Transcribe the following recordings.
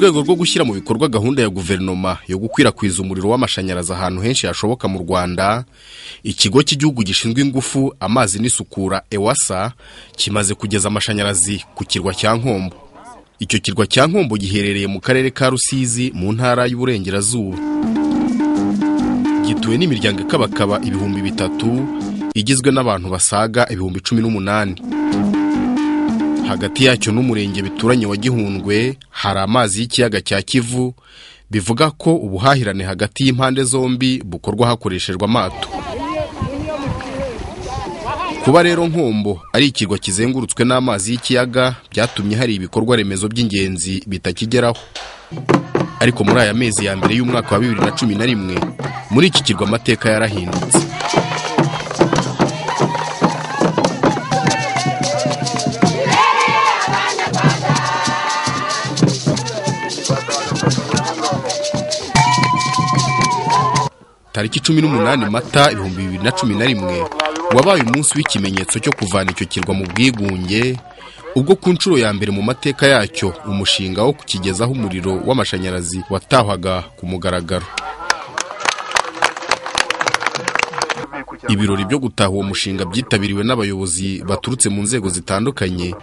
Rwego rwo gushyira mu bikorwa gahunda ya guverinoma yo gukwirakwiza umuriro w'amashanyarazi ahantu henshi hashoboka mu Rwanda, ikigo cy'igihugu gishinzwe ingufu, amazi n'isukura EWASA kimaze kugeza amashanyarazi ku kirwa cya Nkombo. Icyo kirwa cya Nkombo giherereye mu karere ka Rusizi mu ntara y'Uburengerazuba. Gituwe n'imiryango ikabakaba 3000 igizwe n'abantu basaga 18,000. Hagati yacyo n'umurenge bituranye wa Gihundwe hari amazi y'ikiyaga cya Kivu, bivuga ko ubuhahirane hagati y'impande zombi bukorwa hakoreshejwe amato. Kuba rero Nkombo ari ikirwa kizengurutswe n'amazi y'ikiyaga byatumye hari ibikorwa remezo by'ingenzi bitakigeraho. Ariko muri aya mezi ya mbere y'umwaka wa 2011 muri iki kirwa amateka yarahindutse. Tariki 18 Mata 2011 wabaye umunsi w'ikimenyetso cyo kuvana icyo kirwa mu bwigunge, ubwo ku nshuro ya mbere mu mateka yacyo umushinga wo kukigezaho umuriro w'amashanyarazi watahwaga ku mugaragaro. Ibirori byo gutaha uwo mushinga byitabiriwe n'abayobozi baturutse mu nzego zitandukanye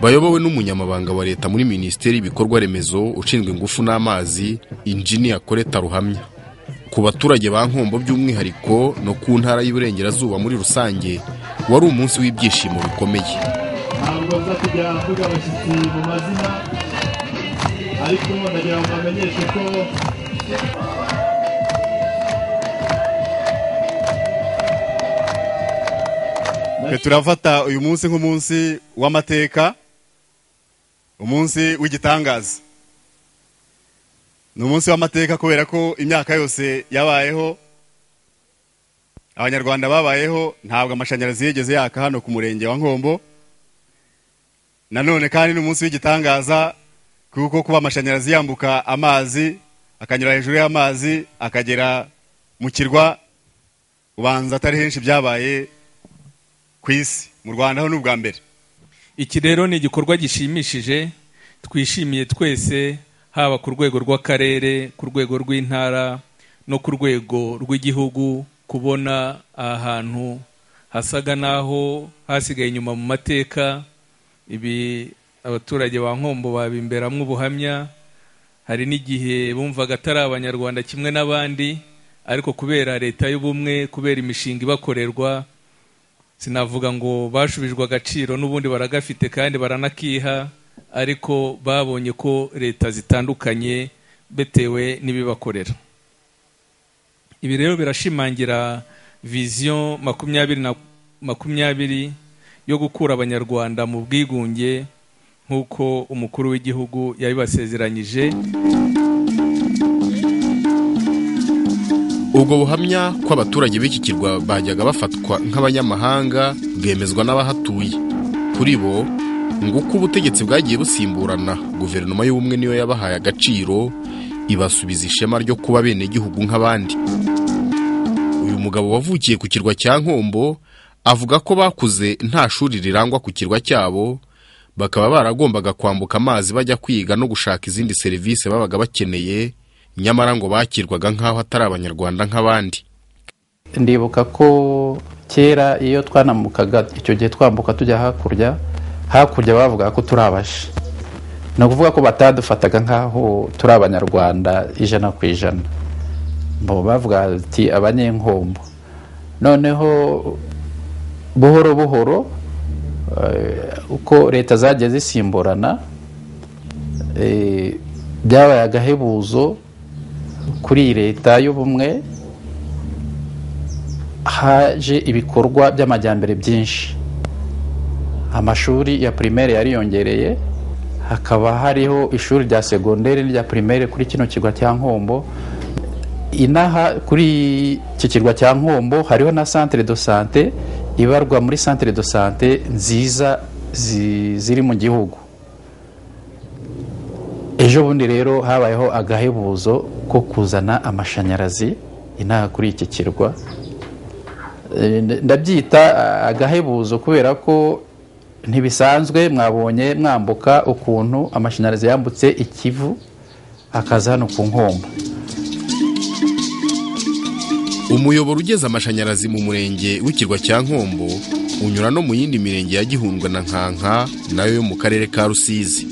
bayobowe n'umunyamabanga wa leta muri Minisiteri y'ibikorwa remezo ushinzwe ingufu n'amazi, Injinia Colette Ruhamya. Ku baturage ba Nkombo by'umwihariko no ku ntara y'Iburengerazuba muri rusange, wari umunsi w'ibyishimo bikomeye. Ntabwo nza kujya mvuga abashyitsi mu mazina, ariko ndagira ngo mbamenyeshe ko turafata uyu munsi nk'umunsi w'amateka, umunsi w'igitangaza. Ni umunsi w'amateka kubera ko imyaka yose yabayeho, Abanyarwanda babayeho, ntabwo amashanyarazi yigeze yaka hano ku murenge wa Nkombo. Nanone kandi ni umunsi w'igitangaza kuko kuba amashanyarazi yambuka amazi, akanyura hejuru y'amazi, akagera mu kirwa, ubanza atari henshi byabaye ku isi, mu Rwanda ho n'ubwa mbere. Iki rero ni igikorwa gishimishije twishimiye twese, haba ku rwego rw'akarere, ku rwego rw'intara no ku rwego rw'igihugu, kubona ahantu hasaga naho hasigaye inyuma mu mateka. Ibi abaturage ba Nkombo babimberamwo ubuhamya. Hari n'igihe bumvaga atari Abanyarwanda kimwe n'abandi, ariko kubera leta y'ubumwe, kubera imishinga ibakorerwa, sinavuga ngo bashubijwe agaciro, n'ubundi baragafite kandi baranakiha, ariko babonye ko leta zitandukanye bitewe n'ibibakorera. Ibi rero birashimangira vision 2020 yo gukura Abanyarwanda mu bwigunge nk'uko umukuru w'igihugu yabibasezeranyije. Ubwo buhamya ko abaturage b'iki kirwa bajyaga bafatwa nk'abanyamahanga bwemezwa n'abahatuye. Kuri bo ngo uko ubutegetsi bwagiye busimburana, guverinoma y'ubumwe niyo yabahaye agaciro, ibasubiza ishema ryo kuba bene gihugu nk'abandi. Uyu mugabo wavukiye ku kirwa cya Nkombo avuga ko bakuze nta shuri rirangwa ku kirwa cyabo, bakaba baragombaga kwambuka amazi bajya kwiga no gushaka izindi serivisi babaga bakeneye, nyamara ngo bakirwaga nk'aho atari Abanyarwanda nk'abandi. Ndibuka ko kera iyo twanamukaga, icyo gihe twambuka tujya hakurya, hakurya bavuga ko turi abashi. Ni ukuvuga ko batadufataga nk'aho turi Abanyarwanda 100%. Bo bavuga ati Abanyenkombo. Noneho buhoro buhoro uko leta zagiye zisimburana, byabaye agahebuzo kuri leta y'ubumwe, haje ibikorwa by'amajyambere byinshi. Amashuri ya primaire yariyongereye, hakaba hariho ishuri rya secondaire n'irya primaire kuri kino kirwa cya Nkombo. Inaha kuri iki kirwa cya Nkombo hariho na centre de santé ibarwa muri centre de santé nziza ziri mu gihugu. Ejo bundi rero habayeho agahebuzo ko kuzana amashanyarazi inaha kuri iki kirwa. Ndabyita agahebuzo kubera ko ntibisanzwe, mwabonye mwambuka ukuntu amashanyarazi yambutse ikivu akaza hano ku Nkombo. Umuyoboro ugeza amashanyarazi mu murenge w'ikirwa cya Nkombo unyura no mu yindi mirenge ya Gihundwe na Nkanka nayo yo mu karere ka Rusizi.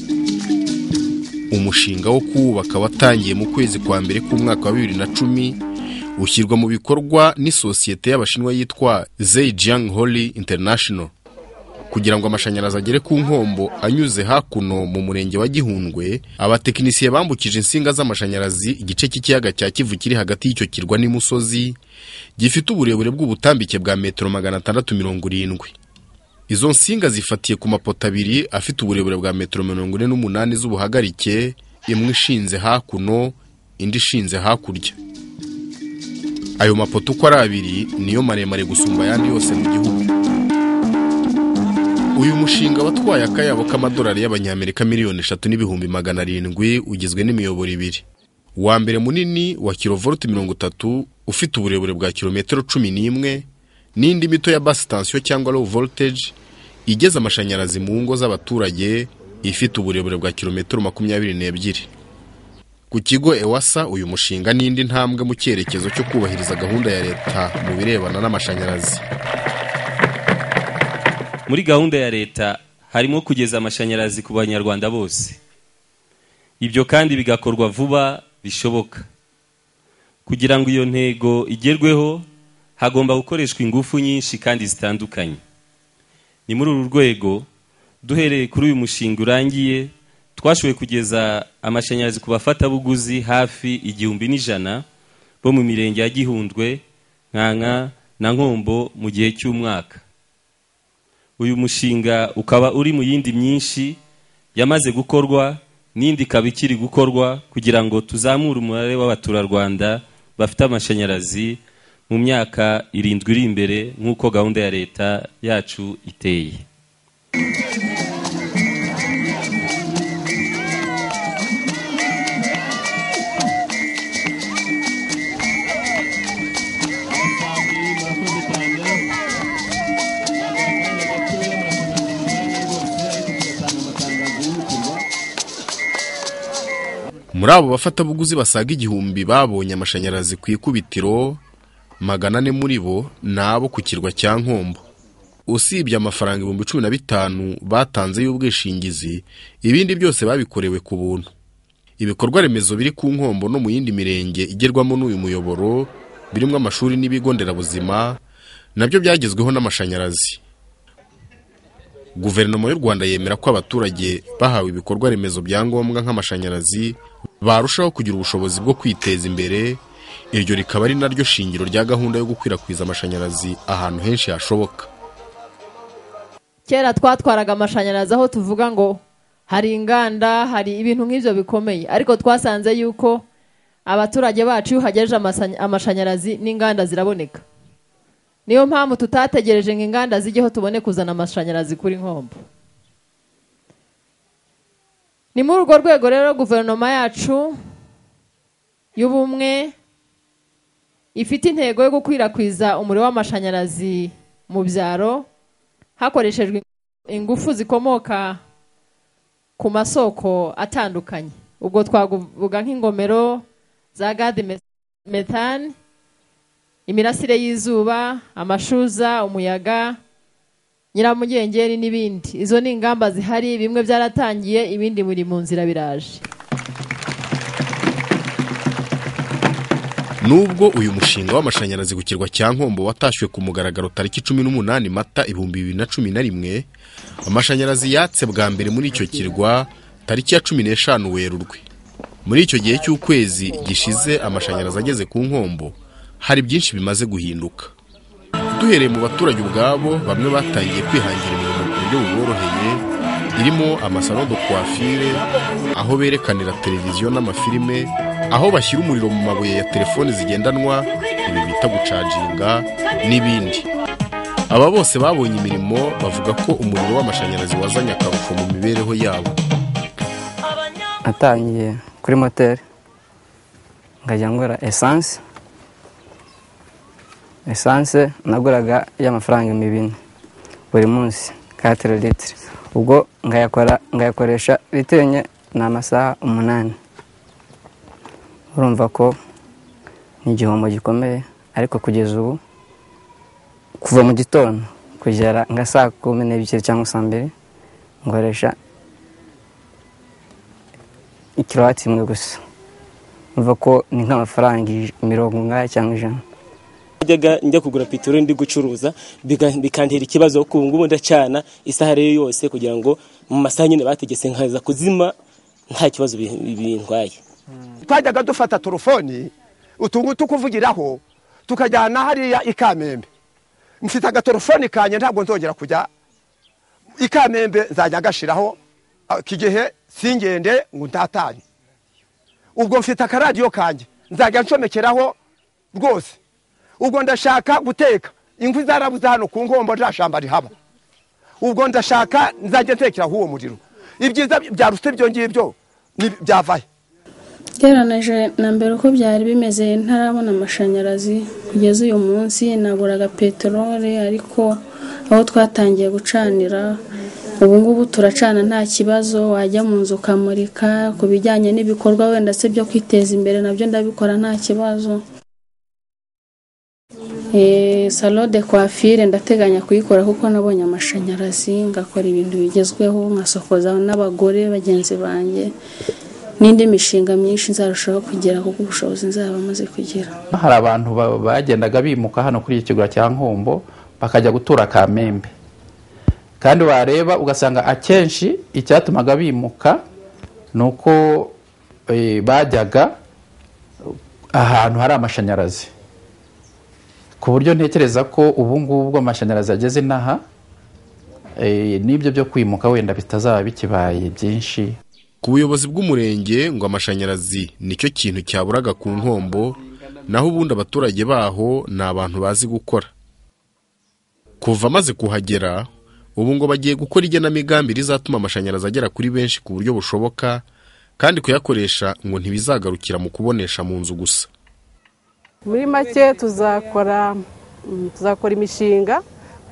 Umushinga wo kuwubaka watangiye mu kwezi kwa mbere k'umwaka wa 2010, ushyirwa mu bikorwa n'isosiyete y'Abashinwa yitwa Zhejiang Holy International. Kugira ngo amashanyarazi agere ku Nkombo anyuze hakuno mu murenge wa Gihundwe, abatekinisiye bambukije insinga z'amashanyarazi igice cy'ikiyaga cya Kivu kiri hagati y'icyo kirwa n'imusozi, gifite uburebure bw'ubutambike bwa metero 670. Izo nsinga zifatiye ku mapoto abiri afite uburebure bwa metero 48 z'ubuhagarike, imwe ishinze hakuno indi ishinze hakurya. Ayo mapoto uko ari abiri niyo maremare gusumba ayandi yose mu gihugu. Uyu mushinga watwaye akayabo k'amadolari y'Abanyamerika 3,700,000 ugizwe n'imiyoboro ibiri. Uwa mbere munini wa kilovolt 30 ufite uburebure bwa kilometero 11 n'indi mito ya base tension cyangwa low voltage igeza amashanyarazi mu ngo z'abaturage ifite uburebure bwa kilometero 22. Ku kigo EWASA uyu mushinga n'indi ntambwe mu cyerekezo cyo kubahiriza gahunda ya leta mu birebana n'amashanyarazi. Muri gahunda ya leta harimo kugeza amashanyarazi ku banyarwanda bose. Ibyo kandi bigakorwa vuba bishoboka. Kugira ngo iyo ntego igerweho hagomba gukoreshwa ingufu nyinshi kandi zitandukanye. Ni muri uru rwego duhereye kuri uyu mushinga urangiye twashoboye kugeza amashanyarazi ku bafatabuguzi hafi 1,100 bo mu mirenge ya Gihundwe, Nkanka na Nkombo mu gihe cy'umwaka. Uyu mushinga ukaba uri mu yindi myinshi yamaze gukorwa n'indi ikaba ikiri gukorwa kugira ngo tuzamure umubare w'abaturarwanda bafite amashanyarazi mu myaka 7 iri imbere nk'uko gahunda ya leta yacu iteye. Muri abo bafatabuguzi basaga 1,000 babonye amashanyarazi ku ikubitiro, 400 muri bo nabo ku kirwa cya Nkombo. Usibye amafaranga 15,000 batanze y'ubwishingizi, ibindi byose babikorewe ku buntu. Ibikorwa remezo biri ku Nkombo no mu yindi mirenge igerwamo n'uyu muyoboro birimo amashuri n'ibigo nderabuzima nabyo byagezweho n'amashanyarazi. Guverinoma y'u Rwanda yemera ko abaturage bahawe ibikorwa remezo bya ngombwa nk'amashanyarazi barushaho kugira ubushobozi bwo kwiteza imbere, iryo rikaba ari naryo shingiro rya gahunda yo gukwirakwiza amashanyarazi ahantu henshi hashoboka. Kera twatwaraga amashanyarazi aho tuvuga ngo hari inganda, hari ibintu nk'ibyo bikomeye, ariko twasanze yuko abaturage bacu iyo hagejeje amashanyarazi n'inganda ziraboneka. Niyo mpamvu tutategereje ngo inganda zijyeho tubone kuzana amashanyarazi kuri Nkombo. Ni muri urwo rwego rero guverinoma yacu y'ubumwe ifite intego yo gukwirakwiza umuriro w'amashanyarazi mu byaro hakoreshejwe ingufu zikomoka ku masoko atandukanye. Ubwo twavuga nk'ingomero za gaz methane, imirasire y'izuba, amashuza, umuyaga, nyiramugengeri n'ibindi. Izo ni ingamba zihari, bimwe byaratangiye ibindi biri mu nzira biraje. Nubwo uyu mushinga w'amashanyarazi ku kirwa cya Nkombo watashywe ku mugaragaro tariki 18 Mata 2011, amashanyarazi yatse bwa mbere muri icyo kirwa tariki ya 15 Werurwe. Muri icyo gihe cy'ukwezi gishize amashanyarazi ageze ku Nkombo, hari byinshi bimaze guhinduka. Duhereye mu baturage ubwabo, bamwe batangiye kwihangira imirimo ku buryo buboroheye, irimo amasalo de coiffure, aho berekanira televiziyo n'amafilime, aho bashyira umuriro mu mabuye ya telefoni zigendanwa, ibi bita gucaginga n'ibindi. Aba bose babonye imirimo bavuga ko umuriro w'amashanyarazi wazanye akarusho mu mibereho yabo. Natangiye kuri moteri nkajya ngura essence. Essence naguraga y'amafaranga 4,000 buri munsi, 4 litre. Ubwo ngayakoresha litiro enye ni amasaha 8. Urumva ko ni igihombo gikomeye, ariko kugeza ubu kuva mu gitondo kugera nka 12:00 cyangwa 2:00 nkoresha ikirowati imwe gusa. Urumva ko ni nk'amafaranga 40 cyangwa 100. Najyaga njya kugura peteroli ndi gucuruza bikantera ikibazo, kuko ubu ngubu ndacana isaha rero yose kugira ngo mu masaha nyine bategetse nkaza kuzima nta kibazo bintwaye. Twajyaga dufata telefoni utungu tukuvugiraho tukajyana hariya i Kamembe. Mfite agatelefoni kanye ntabwo nzongera kujya i Kamembe, nzajya gashiraho kigihe singende ngo ntatanye. Ubwo mfite akaradiyo kanje nzajya ncomekeraho rwose. Ubwo ndashaka guteka inkwi zarabuze hano ku Nkombo, nta shamba rihaba. Ubwo ndashaka nzajya ntekeraho uwo muriro. Ibyiza byarutse ibyo ngibyo byavahe. Gereranije na mbere uko byari bimeze ntarabona amashanyarazi, kugeza uyu munsi naguraga peteroli, ariko aho twatangiye gucanira ubu ngubu turacana nta kibazo. Wajya mu nzu ukamurika, ku bijyanye n'ibikorwa wenda se byo kwiteza imbere nabyo ndabikora nta kibazo. Salon de coiffure ndateganya kuyikora kuko nabonye amashanyarazi, ngakora ibintu bigezweho, nkasokoza n'abagore bagenzi banjye n'indi mishinga myinshi nzarushaho kugera kuko ubushobozi nzaba maze kugira. Hari abantu bagendaga bimuka hano kuri iki kirwa cya Nkombo bakajya gutura Kamembe, kandi wareba ugasanga akenshi icyatumaga bimuka nuko bajyaga ahantu hari amashanyarazi, ku buryo ntekereza ko ubu ngubu amashanyarazi ageze inaha n'ibyo byo kwimuka wenda bitazaba bikibaye byinshi. Ku buyobozi bw'umurenge ngo amashanyarazi nicyo kintu cyaburaga ku Nkombo, naho ubundi abaturage baho ni abantu bazi gukora. Kuva amaze kuhagera ubu ngo bagiye gukora igenamigambi rizatuma amashanyarazi agera kuri benshi ku buryo bushoboka, kandi kuyakoresha ngo ntibizagarukira mu kubonesha mu nzu gusa. Muri make tuzakora imishinga.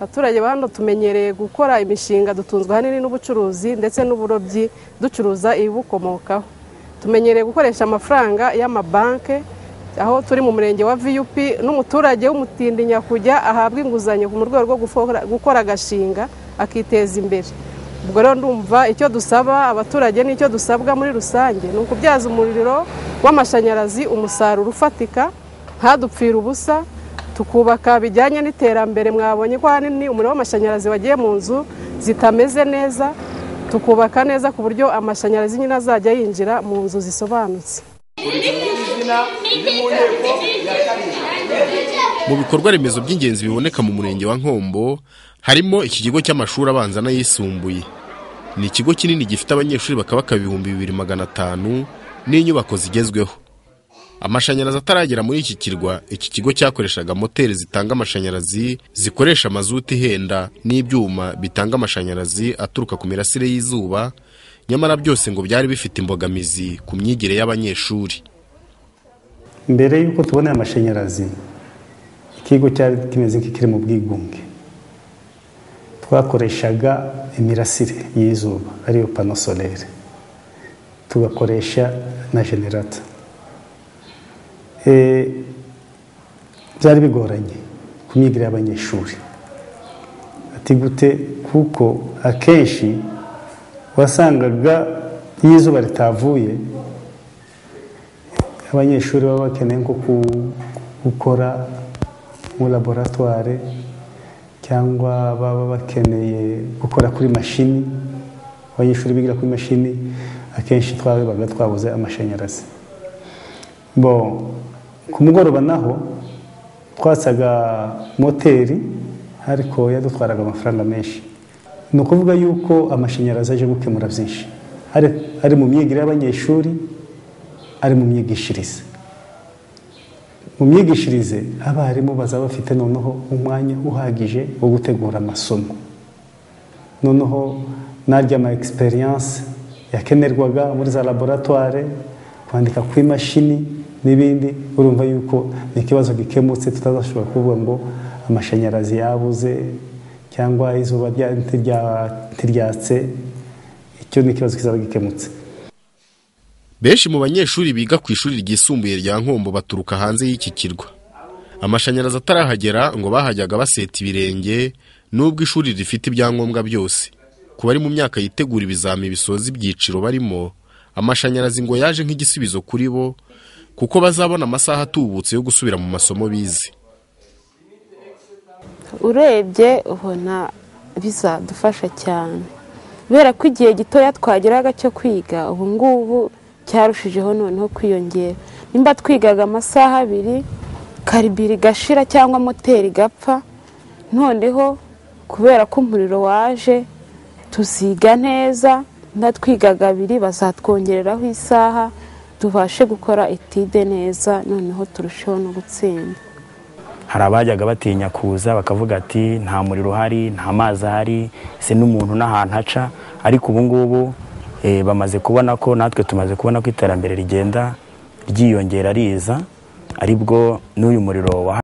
Abaturage ba hano tumenyereye gukora imishinga, dutunzwe ahanini n'ubucuruzi ndetse n'uburobyi, ducuruza ibibukomokaho. Tumenyereye gukoresha amafaranga y'amabanke, aho turi mu murenge wa VUP, n'umuturage w'umutindi nyakujya ahabwa inguzanyo mu rwego rwo gukora agashinga akiteza imbere. Ubwo rero ndumva icyo dusaba abaturage n'icyo dusabwa muri rusange ni ukubyaza umuriro w'amashanyarazi umusaruro ufatika, ntadupfira ubusa, tukubaka bijyanye n'iterambere. Mwabonye ko ahanini umuriro w'amashanyarazi wagiye mu nzu zitameze neza, tukubaka neza ku buryo amashanyarazi nyine azajya yinjira mu nzu zisobanutse. Mu bikorwa remezo by'ingenzi biboneka mu murenge wa Nkombo harimo iki kigo cy'amashuri abanza n'ayisumbuye. Ni ikigo kinini gifite abanyeshuri bakabaka 2500 n'inyubako zigezweho. Amashanyarazi ataragera muri iki kirwa, iki kigo cyakoreshaga moteri zitanga amashanyarazi zikoresha mazuti ihenda n'ibyuma bitanga amashanyarazi aturuka ku mirasire y'izuba, nyamara byose ngo byari bifite imbogamizi ku myigire y'abanyeshuri. Mbere yuko tubona amashanyarazi, ikigo cyari kimeze nk'ikiri mu bwigunge. Twakoreshaga imirasire y'izuba ariyo pano solaire, tugakoresha na generator. Byari bigoranye ku myigire y'abanyeshuri. Ati gute? Kuko akenshi wasangaga iyo izuba ritavuye abanyeshuri baba bakeneye nko gukora muri laboratoire, cyangwa baba bakeneye gukora kuri mashini. Abanyeshuri bigira kuri mashini, akenshi twabaga twabuze amashanyarazi. Bon, ku mugoroba naho twatsaga moteri, ariko yadutwaraga amafaranga menshi. Ni ukuvuga yuko amashanyarazi aje gukemura byinshi, ari mu myigire y'abanyeshuri, ari mu myigishirize. Mu myigishirize abarimu bazaba bafite noneho umwanya uhagije wo gutegura amasomo, noneho narya ama experience yakenerwaga muri za laboratoire, kwandika ku imashini n'ibindi. Urumva yuko ni ikibazo gikemutse, tutazashobora kuvuga ngo amashanyarazi yabuze cyangwa izuba ntiryatse. Icyo ni ikibazo kizaba gikemutse. Benshi mu banyeshuri biga ku ishuri ryisumbuye rya Nkombo baturuka hanze y'iki kirwa. Amashanyarazi atarahagera ngo bahajyaga baseta ibirenge, nubwo ishuri rifite ibyangombwa byose. Ku bari mu myaka yitegura ibizami bisoza ibyiciro barimo, amashanyarazi ngo yaje nk'igisubizo kuri bo, kuko bazabona amasaha atubutse yo gusubira mu masomo bize. Urebye ubona bizadufasha cyane, kubera ko igihe gitoya twageraga cyo kwiga ubu ngubu cyarushijeho noneho kwiyongera. Nimba twigaga amasaha 2, karibiri gashira cyangwa moteri gapfa, noneho kubera ko umuriro waje tuziga neza. Twigaga 2 bazatwongereraho isaha tubashe gukora etide neza, noneho turusheho no gutsinda. Hari abajyaga batinya kuza bakavuga ati nta muriro uhari, nta mazi ahari, se n'umuntu n'ahantu aca, ariko ubu ngubu bamaze kubona ko natwe tumaze kubona ko iterambere rigenda ryiyongera riza, aribwo n'uyu muriro wa